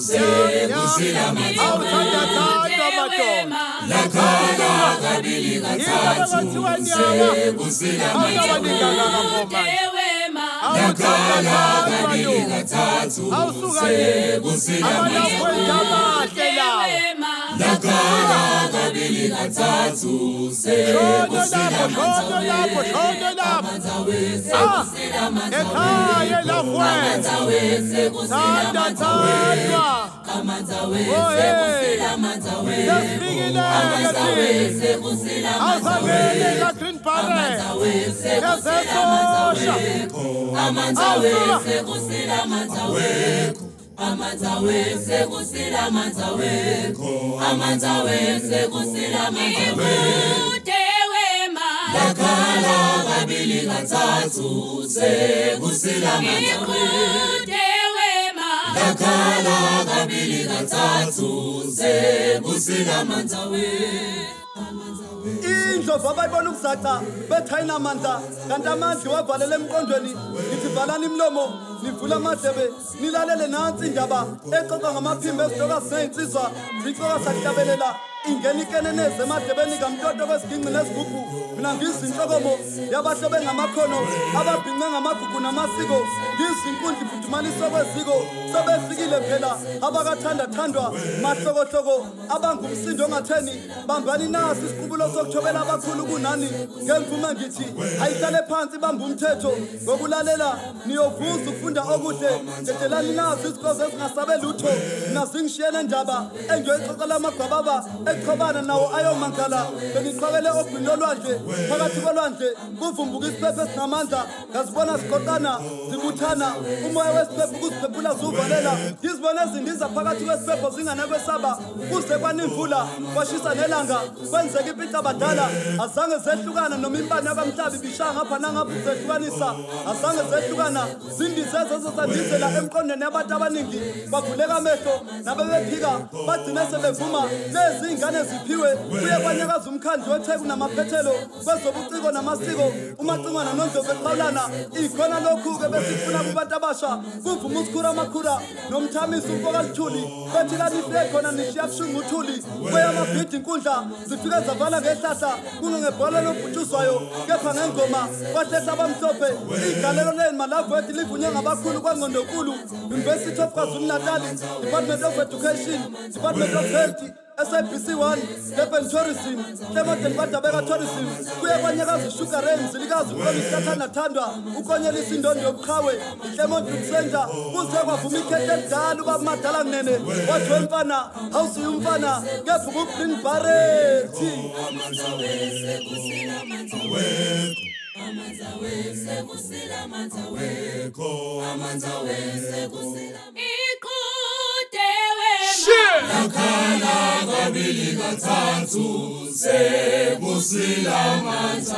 sekusila manzi. Lakhala kabili kathathu sekusila manzi. Lakhala kabili kathathu sekusila manzi. Lakhala kabili kathathu sekusila manzi. Lakhala kabili kathathu sekusila manzi. Lakhala kabili kathathu sekusila manzi. Indlovu abayibona ukuzaca bethi ayinamandla kanti amandla iwavalele emqondweni. Ngithi valani imilomo nivule amadlebe nilalele nansi indaba exoxa ngamaphimbo ezidoka sinezinsizwa zixoxa sakuhlabelela ingena ikeneneze emadlebeni kamtoto kweziginci nezigubhu. Mina ngizinhlokomo yabahlobe ngamakhono ababhince ngamagugu namasiko, ngizinkundla ifudumaliswa kweziko. Sebefikile phela abakathandathandwa mahlokohloko abangumsindo ongatheni. Bambani nasi isiqubulo sokuthobela abakhulu kunani. Ngemvume ngithi ayihlale phansi bamba umthetho ngokulalela niyovuza ukufunda okuhle. Dedelani nazi izikhozo ezingasabe lutho. Mina zingishiyele ndaba engiyoyixoxela amagwababa echobana nawo ayomangala. Bengiqhwakele ogwini lolwandle phakathi kolwandle kuvumbuka isiphepho esinamandla. Ngazibona sigoqana zibuthana umoya wesiphepho ukuziphephula ziwuvalela. Ngizibone zindiza phakathi kwesiphepho zinganakwesaba. Kuze kwanimvula kwashisa nelanga kwenzeka impinca abadala. Azange zehlukana noma impani yakwamhlabi ibishaya ngapha nangapha ukuzehlukanisa. Azange zehlukana zindize zezosandizela emqondweni yabantu abaningi. Bavuleka amehlo nabebephika bagcine sebevuma. Lezi ingane ziphiwe kuye kwanyakaza umkhandlu weTheku namaphethelo kwezobuciko namasiko. Umacingwana noNdlovu eqhawulana ikhona lokhu-ke besifuna kubantu abasha. Kuvuma usikhura amakhura nomthamisi umfokaluthuli bethi lanifike khona nishiya kushunga uthuli. Kweyamabhidi inkundla zifike zavala ngehlahla kungengebhola lobhutshuzwayo kepha ngengoma kwahlehla abamhlophe. Igalelo leni malavu ethi livunywe ngabakhulu kwangqondonkulu. University of KwaZulu-Natal, Department of Education, Department of Health, SABC 1, Durban Tourism, Clement Kwadabeka Tourism. Kuye kwanyakaza Sugar Ray, Mzilikazi uMqondisi kaThandathandwa, ukonyelisa indondo yobuqhawe, iClermont Youth Centre. Kuze kwavuma ikhethe elidala ubaba Madala Nene, wathi wemfana, awusuye umfana, kepha ubuGreen Beret. Lakhala kabili kathathu sekusila manzi.